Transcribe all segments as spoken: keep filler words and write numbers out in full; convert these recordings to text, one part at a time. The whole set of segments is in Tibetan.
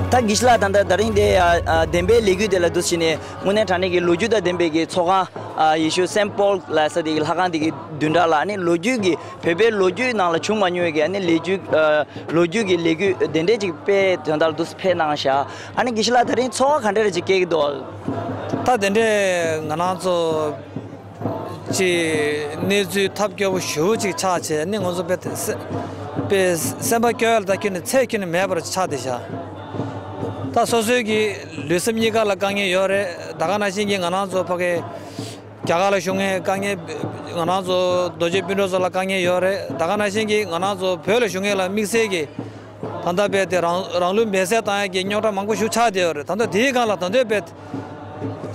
ད་དགེ་བཤེས་ལགས། ད་ལྟ་དེ་རིང་དེ་ཨ་ཨ་བདེན་པའི་ལས་འགུལ་དེ་ལ་འདུག་བྱས་ནས་དངོས་གནས་དྲང་གནས་ཀྱི་ལོ་རྒྱུས་དང་ལྡན་པའི་གི་ཚོགས་ཁང་། ཨ་ཡེ་ཤུ་སེན་པོལ་ལ་ཟེར་དེ་གི་ལྷ་ཁང་དེ་གི་བདུན་ཕྲག་ལ་ཨ་ནི་ལོ་རྒྱུས་ཀྱི་བོད་པའི་ལོ་རྒྱུས་ནང་ལ་བྱུང་མ་མྱོང་བའི་གི་ཨ་ནི་ལས་རྒྱུས། ཨ་ལོ་རྒྱུས་ཀྱི་ལས་འགུལ་དེ་འདྲས་ཅིག་དཔེ་དོན་དག་ལ་འདུག་སེ་ཕེབས་གནང་ཤག་ཨ་ནི་དགེ་བཤེས་ལགས། དེ་རིང་ཚོགས་ཁང་ག་འདྲས་ཅིག་སྐྱེལ་གྱི་འདུག་ད་དེ་འདྲས་ང་རང་ཚོ་ཅིག་གནས་ཚུལ་ཐབས་སྐྱོ་པོ་ཞེ་པོ་ཅིག་ཆགས་བྱས་ནི་ང་ཚོ་དཔེ་དེ་སེ་དཔེ་སེམས་པ་སྐྱོ་ཡ་ལ་ད་ཁྱོན་ནས་ཚད་ཁྱོན་ནས་མེད་པར་ཆགས་བསྡད་ཤག་ད་སོ་སོའི་གི་ལུས་སེམས་གཉིས་ཀ་ལ་དཀའ་ངལ་ཡོད་རེད། ད་ག་ནང་བཞིན་གྱི་ང་རང་ཚོ་ཕ་གི་རྒྱ་གར་ལ་བཞུགས་མཁན་དཀའ་ངལ། ང་རང་ཚོ་རྡོ་རྗེ་སྤུན་གྲོགས་ཚོ་ལ་དཀའ་ངལ་ཡོད་རེད། ད་ག་ནང་བཞིན་གྱི་ང་རང་ཚོ་བོད་ལ་བཞུགས་མཁན་ལ་དམིགས་བསལ་གྱི་ད་ལྟ་དཔེ་དེ་རང་རང་ལུས་མེར་སྲེག་བཏང་ཡག་གི་རྙོག་དྲ་མང་པོ་ཞིག་ཆགས་བསྡད་ཡོད་རེད། ད་ལྟ་དེའི་སྒང་ལ་ད་ལྟ་དཔེ་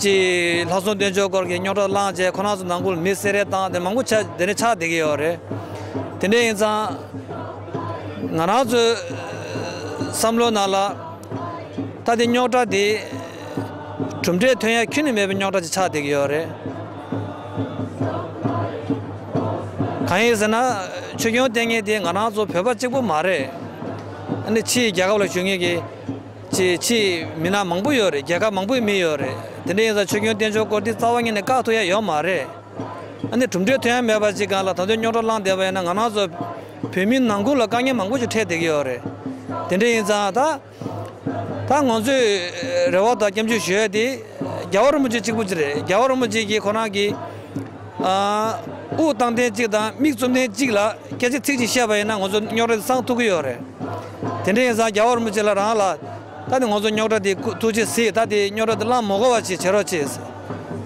ཅིག་ལྷ་སྲུང་བསྟེན་མཆོག་སྐོར་གྱི་རྙོག་དྲ་བསླངས་བྱས་ཁོ་རང་ཚོ་ནང་ཁུལ་མི་བསད་རེས་བཏང་དེ་མང་པོ་ཆགས་དེ་ནས་ཆགས་བསྡད་ཀྱི་ཡོད་རེད། དེ་འདྲ་ཡིན་ཙང་ང་རང་ཚོའི་བསམ་བློ་ནང་ལ་ད་དེ་རྙོག་དྲ་དེ་གྲུབ་འབྲས་ཐོན་ཡ་ཁྱོན་ནས་མེད་པའི་རྙོག་དྲ་ཅིག་ཆགས་བསྡད་ཀྱི་ཡོད་རེད། གང་ཡིན་ཟེར་ན་ཆོས་སྐྱོང་བསྟེན་མཁན་དེ་ང་རང་ཚོ་བོད་པ་གཅིག་པུ་མ་རེད། ཨ་ནི་ཕྱིའི་རྒྱལ་ཁབ་ལ་བཞུགས་མཁན་གྱི་ཅིག་ཕྱིའི་མི་སྣ་མང་པོ་ཡོད་རེད། རྒྱལ་ཁབ་མང་པོའི་མི་ཡོད་རེད། དེ་འདྲ་ཡིན་ཙང་ཆོས་སྐྱོང་བསྟེན་མཆོག་སྐོར་དེ་རྩ་བ་ཉིད་ནས་བཀག་ཐུབ་ཡ་ཡོད་མ་རེད། ཨ་ནི་གྲུབ་འབྲས་ཐོན་ཡ་མེད་པ་ཅིག་སྒང་ལ་ད་དུང་རྙོག་དྲ་བསླངས་བསྡད་པ་ཡིན་ན་ང་རང་ཚོ་བོད་མིའི་ནང་ཁུལ་ལ་དཀའ་ངལ་མང་པོ་ཞིག་འཕྲད་བསྡད་ཀྱི་ཡོད་རེད། དེ་འདྲ་ཡིན་ཙང་ད་ད་ང་ཚོས་རེ་བ་དང་སྐྱབས་འཇུག་ཞུ་ཡ་དེ་རྒྱལ་བ་རིན་པོ་ཆེ་གཅིག་པུ་ཅིག་རེད། རྒྱལ་བ་རིན་པོ་ཆེ་གིས་ཁོ་རང་གི་ཨ་དབུགས་གཏོང་སྟངས་གཅིག་དང་མིག་བཙུམ་སྟངས་གཅིག་ལ་སྐད་ཆ་ཚིག་གཅིག་བཤད་པ་ཡིན་ན་ང་ཚོ་རྙོག་དྲ་དེ་སངས་ཐུབ་ཀྱི་ཡོད་རེད། དེ་འདྲ་ཡིན་ཙང་རྒྱལ་བ་རིན་པོ་ཆེ་ལ་རང་ལ་ད་ནི་ང་ཚོ་རྙོག་དྲ་དེ་ཐུགས་རྗེ་གཟིགས། ད་དེ་རྙོག་དྲ་དེ་བསླངས་མ་དགོས་པ་ཅིག་བྱེད་རོགས་བྱེད།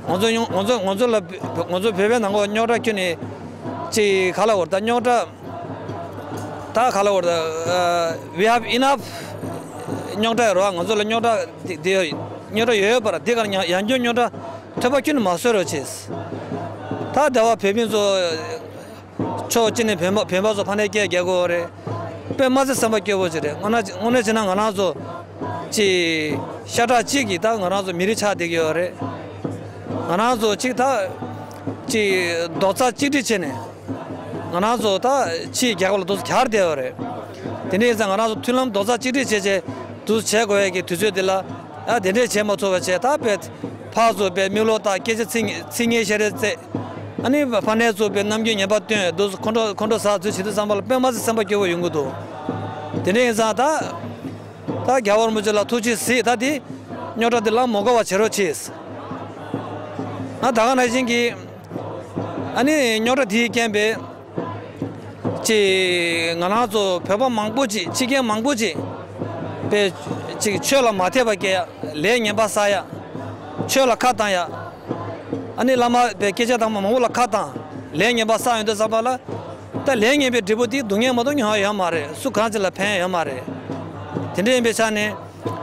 ང་ཚོ་ང་ཚོ་ང་ཚོ་ལ་ང་ཚོ་བོད་པའི་ནང་ལ་རྙོག་དྲ་ཁྱོན་ནས་ཅིག་ག་ལ་བར་ད་རྙོག་དྲ་ད་ག་ལ་བར་ད་we have enough རྙོག་དྲ་ཡོད་རེད་བ། ང་ཚོ་ལ་རྙོག་དྲ་དེ་དེ་རྙོག་དྲ་ཡོད་ཡོད་པར་དེ་ག་ཡང་ཡང་བསྐྱར་རྙོག་དྲ་ཐོན་པ་ཁྱོན་ནས་མ་བཟོ་རོགས་བྱེད། ད་དེ་བ་བོད་མི་ཚོ་ཕྱོགས་གཅིག་ནས་བོད་པ་བོད་པ་ཚོ་ཕ་ནས་སྐད་རྒྱག་གི་ཡོད་རེད། དཔེ་མ་སྲིད་སེམས་པ་སྐྱོ་པོ་ཅིག་རེད། དངོས་གནས་དངོས་གནས་བྱས་ན་ང་རང་ཚོ་ཅིག་ཤ་ཁྲག་གཅིག་གི་ད་ང་རང་ཚོ་མི་རིགས་ཆགས་བསྡད་ཀྱི་ཡོད་རེད། ང་རང་ཚོ་ཅིག་ད་ཅིག་རྡོག་རྩ་གཅིག་སྒྲིལ་བྱས་ནས་ང་རང་ཚོ་ད་ཕྱིའི་རྒྱལ་ཁབ་ལ་འདུག་སེ་གྱར་བསྡད་ཡོད་རེད། དེ་འདྲ་ཡིན་ཙང་ང་རང་ཚོ་མཐུན་ལམ་རྡོག་རྩ་གཅིག་སྒྲིལ་བྱས་བྱས་འདུག་སེ་བྱེད་དགོས་ཡ་གི་དུས་ཚོད་འདི་ལ། ཨ་དེ་འདྲས་བྱེད་མ་ཐུབ་པ་བྱས་ད་དཔེ་ཕར་ཚུར་དཔེ་མིག་ལོག་ལྟ། སྐད་ཆ་ཚིག་ཚིག་ངན་ཤ་རེ་བཙལ། ཨ་ནི་ཕ་ནས་ཚུར་དཔེ་རྣམ་འགྱུར་ངན་པ་སྟོན། དུས་སུ་ཁོང་ཁྲོ་ཁོང་ཁྲོ་ཟ་ཚུལ་བྱེད་དུས་ཙམ་པ་ལ་དཔེ་མ་སྲིད་སེམས་པ་སྐྱོ་བོ་ཡོང་གི་འདུག་དེ་འདྲས་ཡིན་ཙང་ད་ད་རྒྱལ་བ་རིན་པོ་ཆེ་ལ་ཐུགས་རྗེ་གཟིགས། ད་དེ་རྙོག་དྲ་དེ་བསླངས་མ་དགོས་པ་བྱེད་རོགས་གྱིས། ཨ་ད་ག་ནང་བཞིན་གྱི་ཨ་ནི་རྙོག་དྲ་དེའི་རྐྱེན་པས། ཅིག་ང་རང་ཚོ་བོད་པ་མང་པོ་ཅིག་ཕྱི་རྒྱལ་མང་པོ་ཅིག་དཔེ་ཅིག་ཆོས་ལ་མ་དད་པ་སྐྱེ་ཡ། ལས་ངན་པ་བསགས་ཡ། ཆོས་ལ་ཁ་བཏང་ཡ། ཨ་ནི་བླ་མ་དཔེ་སྐད་ཆ་དང་མ་མང་པོ་ལ་ཁ་བཏང་། ལས་ངན་པ་བསགས་ཡོང་དུས་ཙམ་པ་ལ། ད་ལས་ངན་པའི་འབྲས་བུ་དེ་སྡུག་བསྔལ་མ་གཏོགས་མྱོང་ཡ་ཡོད་མ་རེད། སུ་གང་ཅིག་ལ་ཕན་ཡ་ཡོད་མ་རེད། དེ་འདྲ་ཡིན་པའི་ཆ་ནས།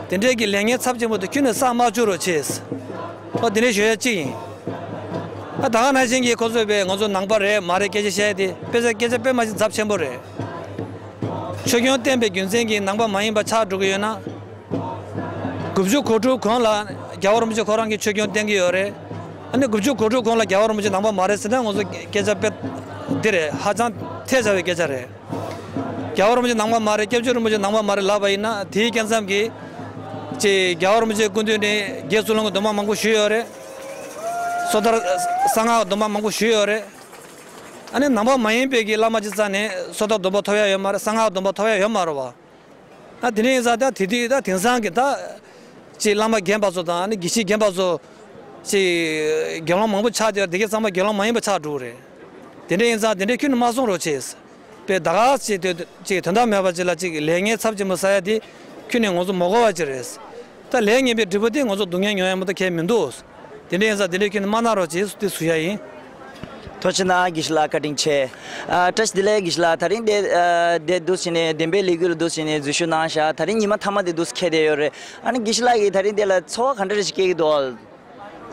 དེ་འདྲའི་གི་ལས་ངན་ཚབས་ཆེན་པོ་དེ་ཁྱོན་ནས་བསགས་མ་བཅུག་རོགས་བྱེད། ཨོ་དེ་འདྲའི་ཞུ་ཡ་གཅིག་ཡིན། ཨ་ད་ག་ནང་བཞིན་གྱི་ཁོ་ཚོས་དཔེ་ང་ཚོ་ནང་པ་རེད་མ་རེད་སྐད་ཆ་བཤད་དེ་དཔེ་ཆ་སྐད་ཆ་དཔེ་མ་ཞིག་ཚབས་ཆེན་པོ་རེད། ཆོས་སྐྱོང་བསྟེན་པའི་རྒྱུ་མཚན་གྱིས་ནང་པ་མ་ཡིན་པ་ཆགས་འགྲོ་གི་ཡོད་ན། དགུ་བཅུ་གོ་དྲུག་གོང་ལ་རྒྱལ་བ་རིན་པོ་ཆེ་ཁོ་རང་གིས་ཆོས་སྐྱོང་བསྟེན་གྱི་ཡོད་རེད། ཨ་ནི་དགུ་བཅུ་གོ་དྲུག་གོང་ལ་རྒྱལ་བ་རིན་པོ་ཆེ་ནང་པ་མ་རེད་ཟེར་ན་ང་ཚོ་སྐད་ཆ་དཔེ་འདི་རེད། ཧ་ཅང་ཐལ་ཆ་བའི་སྐད་ཆ་རེད། རྒྱལ་བ་རིན་པོ་ཆེ་ནང་པ་མ་རེད། སྐྱབས་རྗེ་རིན་པོ་ཆེ་ནང་པ་མ་རེད་ལབ་པ་ཡིན་ན་དེའི་སྐབས་མཚམས་ཀྱི་ཅིག་རྒྱལ་བ་རིན་པོ་ཆེའི་སྐུ་མདུན་ནས་དགེ་ཚུལ་སློང་གི་སྡོམ་པ་མང་པོ་ཞུས་ཡོད་རེད། སོ་ཐར་གསང་སྔགས་སྡོམ་པ་མང་པོ་ཞུས་ཡོད་རེད། ཨ་ནི་ནང་པ་མ་ཡིན་པའི་གི་བླ་མ་ཅིག་རྩ་ནས་སོ་ཐར་སྡོམ་པ་ཐོབ་ཡ་ཡོད་མ་རེད། གསང་སྔགས་སྡོམ་པ་ཐོབ་ཡ་ཡོད་མ་རེད་བ། ཨ་དེ་ནས་ཡིན་ཙང་ད་དེ་དུས་ད་དེང་སང་གི་ད་ཅིག་བླ་མ་རྒན་པ་ཚོ་དང་ཨ་ནི་དགེ་བཤེས་རྒན་པ་ཚོ་ཅིག་དགེ་སློང་མང་པོ་ཆགས་བསྡད་ཡོད་རེད། དེ་གའི་ཚང་མ་དགེ་སློང་མ་ཡིན་པ་ཆགས་འགྲོ་གི་རེད། དེ་འདྲ་ཡིན་ཙང་དེ་འདྲའི་ཁྱོན་ནས་མ་གསུང་རོགས་བྱེད། པའི་ད་ག་ཅིག་དེ་ཅིག་དོན་དག་མེད་པ་ཅིག་ལ་ཅིག་ལས་ངན་ཚབས་ཆེན་པོ་བསགས་ཡ་དེ་ཁྱོན་ནས་ང་ཚོ་མ་དགོས་པ་ཅིག་རེད། ད་ལས་ངན་པའི་འབྲས་བུ་དེ་ང་ཚོ་སྡུག་བསྔལ་མྱོང་ཡ་མ་གཏོགས་གང་ཡང་མི་འདུག་དེ་འདྲ་ཡིན་ཙང་དེ་འདྲའི་ཁྱོན་ནས་མ་གནང་རོགས་ཅེས་དེ་ཞུ་ཡ་ཡིན། ཐུགས་རྗེ་གནང་། དགེ་བཤེས་ལགས་བཀའ་དྲིན་ཆེ། ཨ་བཀྲ་ཤིས་བདེ་ལེགས་དགེ་བཤེས་ལགས། དེ་རིང་དེ་ཨ་དེ་འདུག་བྱས་ནས་བདེན་པའི་ལས་འགུལ་ལ་འདུག་བྱས་ནས་འཛུལ་ཞུགས་གནང་ཤག་དེ་རིང་ཉི་མ་མཐའ་མ་དེ་འདུག་འཁེལ་བསྡད་ཡོད་རེད། ཨ་ནི་དགེ་བཤེས་ལགས་ཀྱིས་དེ་རིང་དེ་ལ་ཚོར་བ་ག་འདྲ་ཞིག་སྐྱེ་གི་འདུག་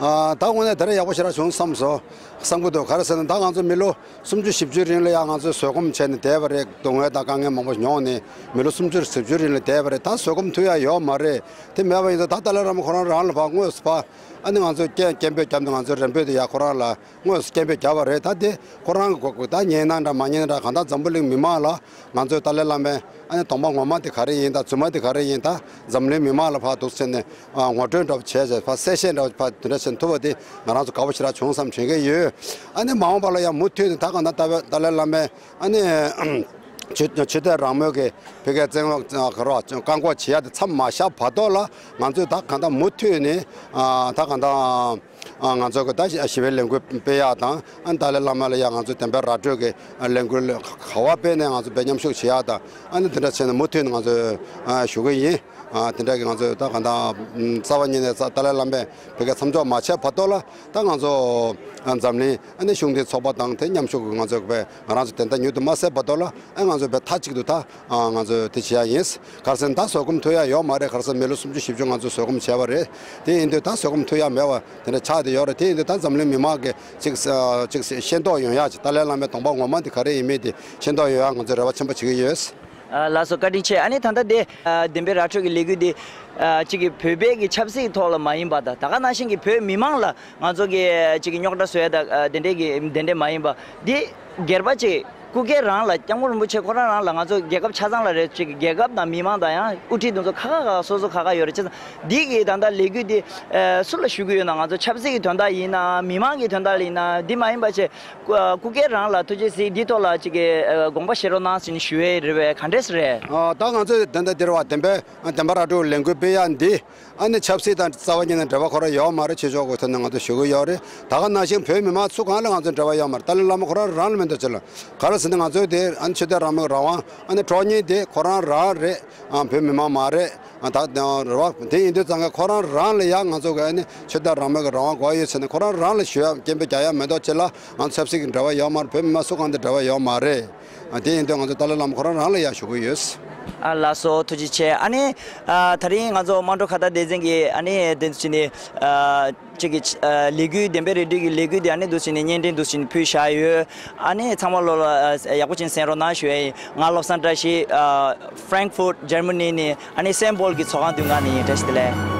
ཨ་ད་དངོས་གནས་དེ་འདྲ་ཡག་པོ་ཞེ་དྲག་བྱུང་བསམ་སོང་། བསམ་གྱི་འདུག་ག་རེ་ཟེར་ན། ད་ང་ཚོ་མི་ལོ་སུམ་ཅུ་བཞི་བཅུའི་རིང་ལ་ཡང་ང་ཚོས་བཟོད་སྒོམ་བྱས་ནས་བསྡད་པ་རེད། སྡུག་བསྔལ་དང་དཀའ་ངལ་མང་པོ་མྱོང་ནས་མི་ལོ་སུམ་ཅུ་བཞི་བཅུའི་རིང་ལ་བསྡད་པ་རེད། ད་བཟོད་སྒོམ་མཐུ་ཡ་ཡོད་མ་རེད། དེ་མེད་པ་ཡིན་ཙང་ད་ཏཱ་ལའི་བླ་མ་ཁོ་རང་རང་ལ་ཕར་དངོས་སུ་ཕར་ཨ་ནི་ང་ཚོ་སྐད་སྐད་འབོད་བརྒྱབ་ནས་ང་ཚོའི་རེ་འབོད་དེ་ཡ་ཁོ་རང་ལ་དངོས་སུ་སྐད་འབོད་བརྒྱབ་པ་རེད། ད་དེ་ཁོ་རང་གི་ད་ཉན་ན་འདྲ་མ་ཉན་ན་འདྲ། གང་ལྟར་འཛམ་བུ་གླིང་མི་མང་ལ་ང་ཚོའི་ཏཱ་ལའི་བླ་མའི་ཨ་ནི་གདོང་པ་ངོ་མ་དེ་ག་རེ་ཡིན་དང་རྫུན་མ་དེ་ག་རེ་ཡིན་དང་འཛམ་གླིང་མི་མང་ལ་ཕར་འདུག་ཟེར་ནས་ཨ་ངོ་སྤྲོད་འདྲ་པོ་བྱས་བྱས་ཕར་གསལ་བཤད་འདྲ་པོ་ཕར་དེ་འདྲ་བྱས་ཐུབ་པ་དེ་ང་རང་ཚོ་དགའ་པོ་ཞེ་དྲག་བྱུང་བསམ་དྲན་གྱི་ཡོད། ཨ་ནི་མ་འོངས་པ་ལ་ཡང་མུ་མཐུད་ནས་ད་གང་ལྟར་ཏཱ་ལའི་བླ་མའི་ཨ་ནི་ཆོས་ཆོས་དད་རང་མོས་ཀྱི་བོད་སྐད་བཙན་དབང་ག་རོ་བཀག་འགོག་བྱེད་ཡ་དེ་མཚམས་མ་བཞག་བར་དུ་ལ་ང་ཚོས་ད་གང་ལྟར་མུ་མཐུད་ནས་ཨ་ད་གང་ལྟར། ཨ་ང་ཚོ་གི་ད་ཞི་བའི་ལས་འགུལ་སྤེལ་ཡག་དང་ཨ་ཏཱ་ལའི་བླ་མ་ལ་ཡང་ང་ཚོ་བདེན་པའི་ར་སྤྲོད་ཀྱི་ལས་འགུལ་ག་བ་སྤེལ་ནས་ང་ཚོ་དཔེ་མཉམ་ཞུགས་བྱེད་ཡག་དང་ཨ་ནི་དེ་འདྲ་བྱས་ནས་མུ་མཐུད་ནས་ང་ཚོས་ཨ་ཞུ་གི་ཡིན། ཨ་དེ་འདྲ་གི་ང་ཚོས་ད་གང་ལྟར་རྩ་བ་ཉིད་ནས་ཏཱ་ལའི་བླ་མས་བོད་སྐད་མཚམས་འཇོག་མ་བྱས་བར་དུ་ལ་ད་ང་ཚོ་ཨ་འཛམ་གླིང་ཨ་ནི་གཞུང་འབྲེལ་ཚོགས་པ་དང་དེ་མཉམ་ཞུགས་ཀྱི་ང་ཚོ་གི་ང་རང་ཚོ་བདེན་མཐའ་མྱུར་དུ་མ་གསལ་བར་དུ་ལ་ཨ་ང་ཚོ་བས་མཐའ་གཅིག་ཏུ་ད། ཨ་ང་ཚོས་དེ་བྱེད་ཡ་ཡིན། ག་རེ་ཟེར་ན་ད་བཟོད་སྒོམ་མཐུ་ཡ་ཡོད་མ་རེད། ག་རེ་ཟེར་ན་མི་ལོ་སུམ་ཅུ་བཞི་བཅུ་ང་ཚོས་བཟོད་སྒོམ་བྱས་པ་རེད། དེ་ཡིན་དུས་ད་བཟོད་སྒོམ་མཐུ་ཡ་མེད་པ་དེ་འདྲ་ཆགས་བསྡད་ཡོད་རེད། དེ་ཡིན་དུས་ད་འཛམ་གླིང་མི་མང་གིས་ཅིག་ཨ་ཅིག་ཤེས་རྟོགས་ཡོང་ཡ་ཅིག་ཏཱ་ལའི་བླ་མའི་གདོང་པ་ངོ་མ་འདི་ག་རེ་ཡིན་མིན་དེ་ཤེས་རྟོགས་ཡོང་ཡ་ང་ཚོས་རེ་བ་ཆེན་པོ་བྱེད་ཀྱི་ཡོད། ཨ་ལགས་སོ། བཀའ་དྲིན་ཆེ། ཨ་ནི་ད་ལྟ་དེ་ཨ་བདེན་པའི་ར་སྤྲོད་ཀྱི་ལས་འགུལ་འདི་ཨ་ཅིག་གི་བོད་པའི་གི་ཆབ་སྲིད་ཐོག་ལ་མ་ཡིན་པ་དང་ད་ག་ནང་བཞིན་གྱི་བོད་མི་མང་ལ་ང་ཚོ་གི་ཅིག་གི་རྙོག་དྲ་བཟོ་ཡ་དང་ཨ་དེ་འདྲའི་གི་དེ་འདྲའི་མ་ཡིན་པ་འདི་སྒེར་པ་ཅིག་སྐུ་སྒེར་རང་ལ་སྐྱབས་མགོན་རིན་པོ་ཆེ་ཁོ་རང་རང་ལ་ང་ཚོ་རྒྱལ་ཁབ་ཆ་ཚང་ལ་རེད། ཅིག་རྒྱལ་ཁབ་དང་མི་མང་དང་ཡང་དབུ་ཁྲིད་དེ་ཚོ་ཁ་ཁ་ཁ་སོ་སོ་ཁ་ཁ་ཡོད་རེད། བྱས་ཙང་འདི་གི་ད་ལྟ་ལས་འགུལ་འདི་ཨ་སུ་ལ་ཞུ་གི་ཡོད་ན། ང་ཚོ་ཆབ་སྲིད་ཀྱི་དོན་དག་ཡིན་ན་མི་མང་གི་དོན་དག་ལ་ཡིན་ན་འདི་མ་ཡིན་པ་བྱས་སྐུ་སྐུ་སྒེར་རང་ལ་ཐུགས་རྗེ་གཟིགས་འདི་ཐོག་ལ་ཅིག་གི་ཨ་དགོངས་པ་བཞེས་རོགས་གནང་ཟེར་ནས་ཞུ་ཡས་རེད་པས། ག་འདྲས་རེད། ཨ་ད་ང་ཚོས་ད་ལྟ་འདིར་བ་བདེན་པའི་བདེན་པ་ར་སྤྲོད་ལས་འགུལ་སྤེལ་ཡ་འདི། ཨ་ནི་ཆབ་སྲིད་དང་རྩ་བ་ཉིད་ནས་འབྲེལ་བ་ཁོ་རང་ཡོད་མ་རེད། ཆོས་ཕྱོགས་ཀྱི་ཐོག་ནས་ང་ཚོ་ཞུ་གི་ཡོད་རེད། ད་ག་ནང་བཞིན་བོད་མི་མང་ཚོ་གང་ལ་ང་ཚོ་འབྲེལ་བ་ཡོད་མ་རེད། ཏཱ་ལའི་བླ་མ་ཁོ་རང་རང་ལ་མི་འདུག་ཅེས་ལ་ག་རེ་ཟེར་ན་ང་ཚོའི་དེ་ཨ་ནི་ཆོས་དད་རང་མོས་རང་དབང་ཨ་ནི་སྤྲོད་མཁན་དེ་ཁོ་རང་རང་རེད། ཨ་བོད་མི་མང་མ་རེད། ཨ་ད་རེད་བ། དེ་ཡིན་དུས་ཙང་ཁོ་རང་རང་ལ་ཡང་ང་ཚོ་གི་ཨ་ནི་ཆོས་དད་རང་མོས་ཀྱི་རང་དབང་དགོས་ཡོད་ཟེར་ནས་ཁོ་རང་རང་ལ་ཞུ་ཡ་སྐད་འབོད་རྒྱག་ཡ་མེད་མདོག་ཅེས་ལ་ང་ཚོ་ཆབ་སྲིད་ཀྱི་འབྲེལ་བ་ཡོད་མ་རེད། བོད་མི་མང་སུ་གང་དང་འབྲེལ་བ་ཡོད་མ་རེད། ཨ་དེ་ཡིན་དུས་ང་ཚོ་ཏཱ་ལའི་བླ་མ་ཁོ་རང་རང་ལ་ཡང་ཞུ་གི་ཡོད། ཨ་ལགས་སོ། ཐུགས་རྗེ་ཆེ། ཨ་ནི་ཨ་དེ་རིང་ང་ཚོ་དམངས་ཁྲོད་ཁ་བརྡ་སྡེ་ཚན་གྱི་ཨ་ནི་དེ་ཚོ་ནི་ཨ་ཅིག་གི་ཨ་ལས་འགུལ་བདེན་པའི་ར་སྤྲོད་ཀྱི་ལས་འགུལ་དེ་ཨ་ནི་འདུག་སེ་ནི་བརྙན་འཕྲིན་འདུག་སེ་ནི་ཕུལ་བཞག་ཡོད། ཨ་ནི་ཚང་མ་ལོ་ལ་ཨ་ཡག་པོ་ཅིག་གསན་རོགས་གནང་ཞུ་ཡ་ཡིན། ང་བློ་བཟང་བཀྲ་ཤིས། ཨ་Frankfurt Germany ནས་ཨ་ནི་སེན་པོལ་གྱི་ཚོགས་ཁང་མདུན་ཁང་ནས་ཡིན། བཀྲ་ཤིས་བདེ་ལེགས།